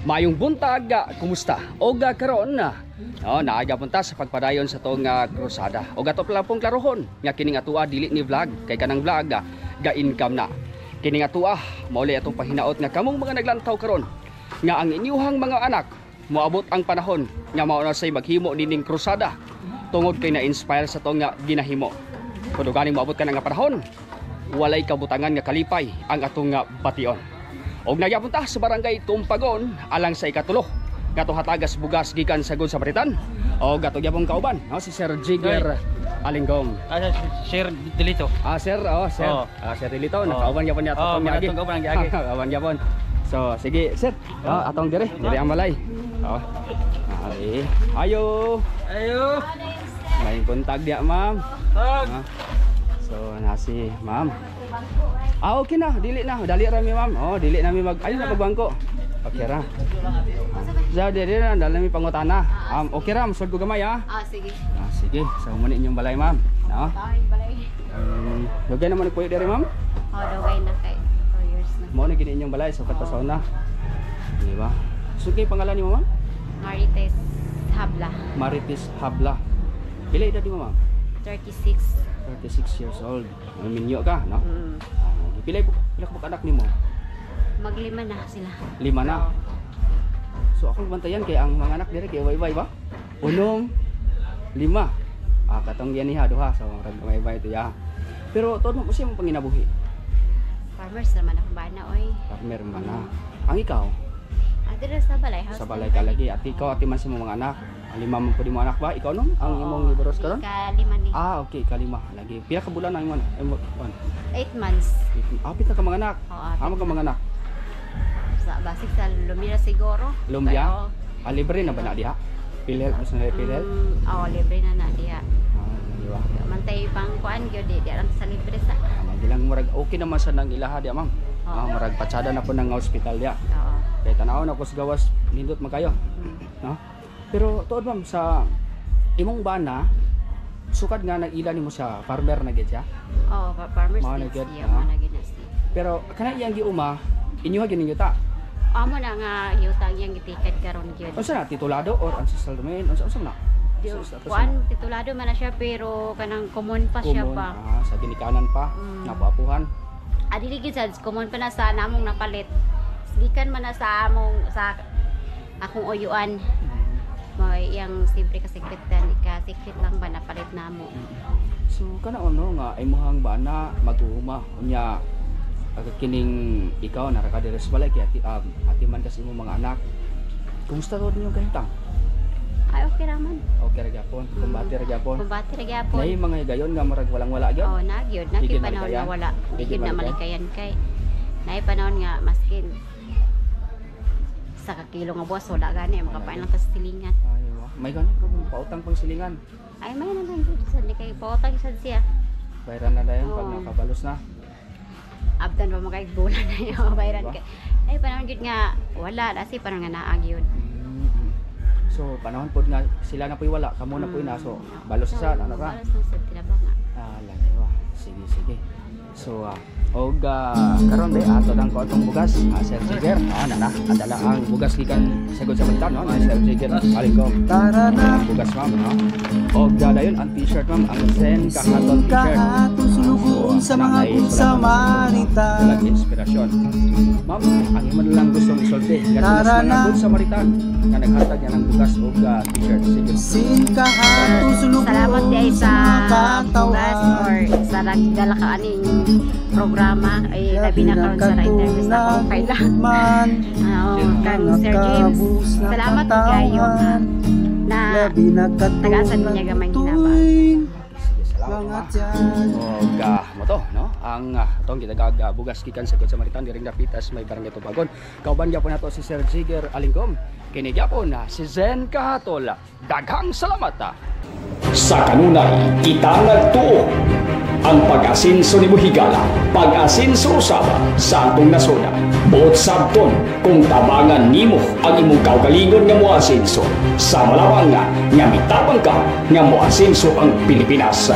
Maayong buntag, kumusta? Og karon no, naa gyapon ta sa pagpadayon sa tong krusada. Og ato pala pong klarohon nga kining atua dili ni vlog kay kanang vlog ga income na. Kining atua mao atong pahinaot nga kamong mga naglantaw karon nga ang inyuhang mga anak moabot ang panahon nga mao na say maghimo nining krusada tungod kay na-inspire sa tong nga ginahimo. Kuno ganing moabot ka na nga panahon, walay kabutangan nga kalipay ang atong nga bation. Og nagyapon ta sa barangay Tumpagon alang sa ikatulo nga hatagas bugas gikan sa Good Samaritan. Og ato gyapon kauban, no, si Sir Jigger Alinggong. Ah, Sir Delito. Ah, sir, oh, sir. Oh. Ah, Sir Delito, nakauban gyapon niya Oh, atong mga giagi. atong kauban ang giagi. Kauban gyapon. So, sige, sir. Oh, atong dire, dire ang balay. Oh. Ay, ayo. Ayo. May buntag diya, ma'am. Tag. Ah. So, nasi, ma'am. Ah, okay na, dili na. Dali ra mi, ma'am. Oh, dili na mi mag ayo na pagbangko. Okay ra. Sa dili na dali mi pangutana. Okay ra, sud ko gamay ah. Ah, sige. Ah, sige. So mo ni inyong balay, ma'am. No? Ay, balay. Dugay naman nagpuyo diri, ma'am. Oh, dugay na kay 4 years na. Mao ni kini inyong balay so katpasaw na. Di ba? So kay pangalan nimo, ma'am? Marites Habla, Marites Habla. Pila edad nimo, ma'am? 36. 36 years old. Minyo ka, no? Mm. Ah, pila ka anak nimo? Maglima na sila. Lima na. So akong bantayan kay ang mga anak dire kay wayway ba? Unom, lima. Ah, katong yan niya duha so murag wayway ito ya. Pero tuod mo siya mong panginabuhi. Farmers naman akong bana oy. Farmer man na. Ang ikaw Ah, dira sa balay house. sa balay ka lagi at ikaw ati man sa imong mga anak. Ang lima mo pud mo anak ba? Ikaw nom ang imong iboros karon? Kalima ni. Ah, okay, kalima. Lagi. Pila ka bulan ang imong imong kuan? 8 months. Apit na ka mga anak. Oo, apit Amo ka mga anak. Sa basig sa Lumira siguro. Lumbia? Oo. Ah, libre na ba na diha? PhilHealth, mas na PhilHealth? Oo, libre na na diha. Ah, di ba? Mantay pang kuan gyud di alam sa libre sa. Ah, gilang murag okay naman sa nang ilaha diha, ma'am. Oo. Ah, murag patsada na po ng hospital diha. Oo. Kay tan-awon ako sa gawas nindot man kayo, no? Pero tuod ma'am sa imong bana sukad nga nag-ila nimo sa farmer na gid siya. Oo, farmers Mao na din gyud, siya, ah. mao na gyud na siya. Pero kana iyang giuma inyo gyud ninyo ta. Amo na nga yutang iyang gitikad karon gyud. Unsa na titulado or ancestral domain unsa unsa na? Kuan titulado man na siya pero kanang common pa siya Common, pa. ah, sa ginikanan pa, napapuhan. Ah, dili gyud sad common pa na sa namong napalit. Gikan man na sa among sa akong uyuan. May iyang siyempre kasikrit dan ka-secret lang ba napalit namo. So kana ono nga imuhang bana mag-uuma unya kining ikaw nara ka diri sa balay kay ati, ati man kasi imong mga anak. Kumusta to ninyong kahimtang? Ay, okay raman. Okay ra gyapon, kumbate ra gyapon. Kumbate ra gyapon. Nay mga higayon nga murag walang wala gyud. Oh, na gyud, na Di gyud gyud panahon malikayan? nga wala. Di Di gyud gyud na malikayan? malikayan kay naay panahon nga maskin sa kakilo nga buwas wala gani makapain lang ta sa silingan. Ay, wa. May ganun ko pautang pang silingan. Ay may naman gyud sad ni kay pautang sad siya. Bayaran na dayon pag Oo. nakabalos na. Abdan pa makaibulan na yun, bayran Diba? kay. Ay panahon gyud nga wala kasi panahon nga naa gyud. So panahon pod nga sila na po'y wala, kamo na po'y na. So balos sa ano ka? Balos na sad tinabang nga. Ah, lagi wa. Sige, sige. So, og karon day ato nang ko atong bugas, Sir Jigger. Ah, na na, adala ang bugas gikan sa Good Samaritan, no? Ni Sir Jigger. Alingkong. Tara na. Ang bugas, ma'am, no? Og dayon ang t-shirt, ma'am, ang Zen Kahaton t-shirt. Kahatong sulugoon sa mga naay Good sulat ang Samaritan. Dalag inspirasyon. Ma'am, ang imo na lang gustong isulti ngadto sa Tara mga na. Good Samaritan nga naghatag niya ng bugas og t-shirt. Sige. Singkahatong sulugoon Salamat di sa sa mga bugas katawhan. or sa nagdala ka aning programa ay labi na karon sa interview sa akong kaila. Man, Oo, kang Sir James. kabus na Salamat kayo katawan. na Labi na tagaasan niya gamay hinaba. tuwing Sige, salamat, mga ma'am. tiyan. Og mo to, no? Ang atong gitagag bugas gikan sa Good Samaritan diring dapitas may barangay Tubagon. Kauban gyapon nato si Sir Jigger Alingkom. Kini gyapon na si Zen Kahatol. Daghang salamat. Sa kanunay, kita nagtuo. Ang pag-asinso ni Buhigala, pag-asinso usab sa atong nasod. Buot sabton kung tabangan nimo ang imong kaugalingon nga moasinso. Sa malawang nga, nga mitabang ka nga moasinso ang Pilipinas.